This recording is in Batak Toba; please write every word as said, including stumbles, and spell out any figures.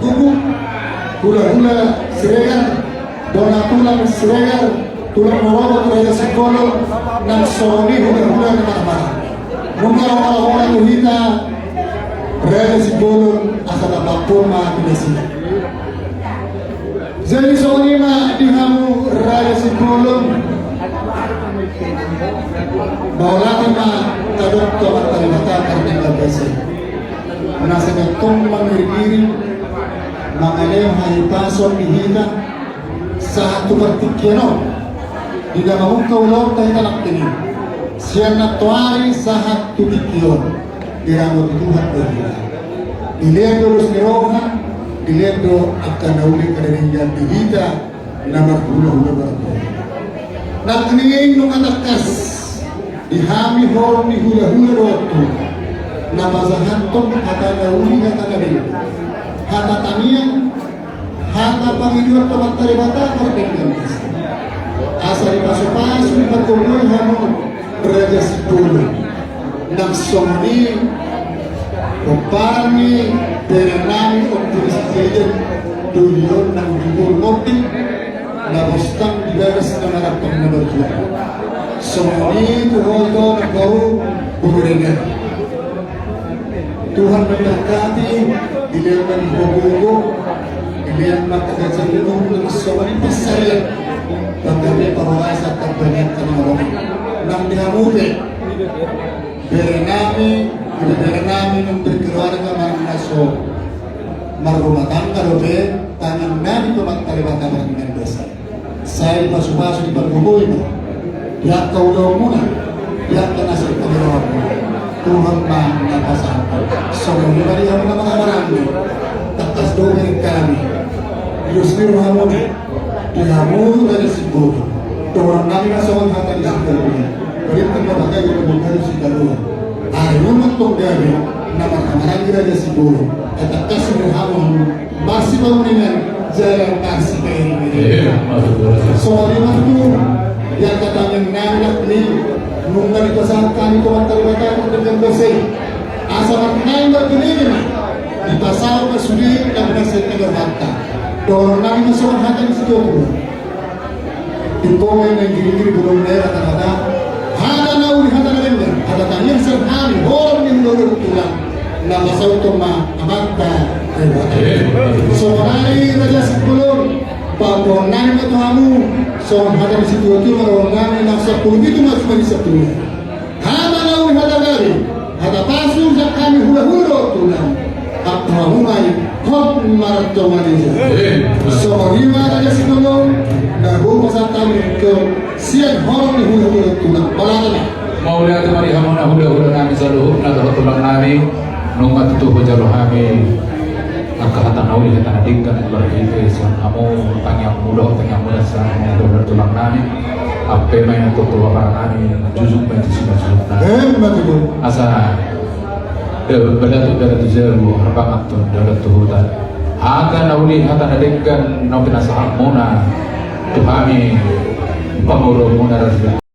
Guguk, hulahula Siregar, bona tulang Siregar, tulang rorobot Raja Simbolon, nang songon i hulahula na marhamaranggi. Nunga ro holan tu hita Raja Simbolon, asa tapampuhon ma tu nasida. Jadi songon i ma di hamu Raja Simbolon. Mauliate ma tadok tu Amanta Debata pardenggan basa i. Na sai tongtong mangiring-iring, mangalean hahipason di hita, sahat tu partingkian on. Di na mamungka ulaonta hita nangkin i, sian nantoari sahat tu tingki on, diramoti Tuhan do hita. Dilehon do ulos ni roha, dilehon do angka na uli angka na denggan di hita, na marhulahula marboru. Nangkining nunga tangkas di hami horong ni hulahula dohot tulang, na pasahathon hata na uli hata na denggan, hata tangiang, hata pangidoan tu Amanta Debata pardenggan basa i. Asa dipasupasu dipargogoi hamu Raja Simbolon. Nang songon i pomparan ni bere nami Ompu Rizky Zaiden, doli on nang di Borngoping, na bostang di bagas na marampang na marjual. Songon i tu ho ito na boru Boru Regar. Tuhan memberkati, dilehon ma di ho gogo, dilehon ma angka gajanmu nang songon i pansarian. Panggabean parhorasan, panggabean na mangoloi nang di hamu pe. Bere nami, bere nami nang berkeluarga manang na so marrumah tangga dope, tangiang nami tu Amanta Debata pardenggan basa i. Sai dipasupasu dipargogoi ma di angka ulaonmuna, di angka na sai pangarapanmuna. Tuhan ma na pasahat. Songon i ma di hamu na marhamaranggi. Tangkas do bereng hami. Ilos ni rohamuna. Di hamu Raja Simbolon, dohonon nami ma songon hata ni si Taruan. Berintang ma bagai di hamu si Taruan. Ari on ma tong gabe na marhamaranggi Raja Simbolon. Ai tangkas do hamu hamu marsipamuningan jala marsipaeremeremean. Songon i ma tutu di angka tangiang nami nangkining, nunga dipasahat hami tu Amanta Debata pardenggan basa i. Asa marnai margelege ma, dipasaut ma sude na binahen ni rohanta. Dohonon nami ma songon hata ni situatua. Ingkon ma na ingkon-ingkon i, dohonon nai hata-hata, hata na uli hata na denggan, hata tangiang sian hami horong ni hulahula dohot tulang, na pasauthon ma Amanta Debata. Songon i Raja Simbolon, paboahon nami ma tu hamu songon hata ni situatua, dohonon nami na sampulu pitu ma jumadi sampulu. Hata na uli hata gabe, hata pasu sian hami hulahula dohot tulang. Anggo hamu ma i hot martonga ni. Songon i ma Raja Simbolon na boi pasahat hami tu ho sian horong ni hulahula dohot tulang. Mauliate ma. Mauliate ma di hamu na hulahula nami saluhutna dohot tulang nami. Nunga tutu hujalo hami angka hata na uli hata na denggan marhite sian hamu, tangiangmu dohot tangiangmuna sian hamu hulahula dohot tulang nami. Ampe ma i na toto apara nami, jujung ma i tu sina jujungna. Emma tutu. Asa da-, badatu-badatu jabu, harbangan tu dalan tu huta. Hata na uli hata na denggan na pinasahatmuna tu hami, pamoruonmuna Raja.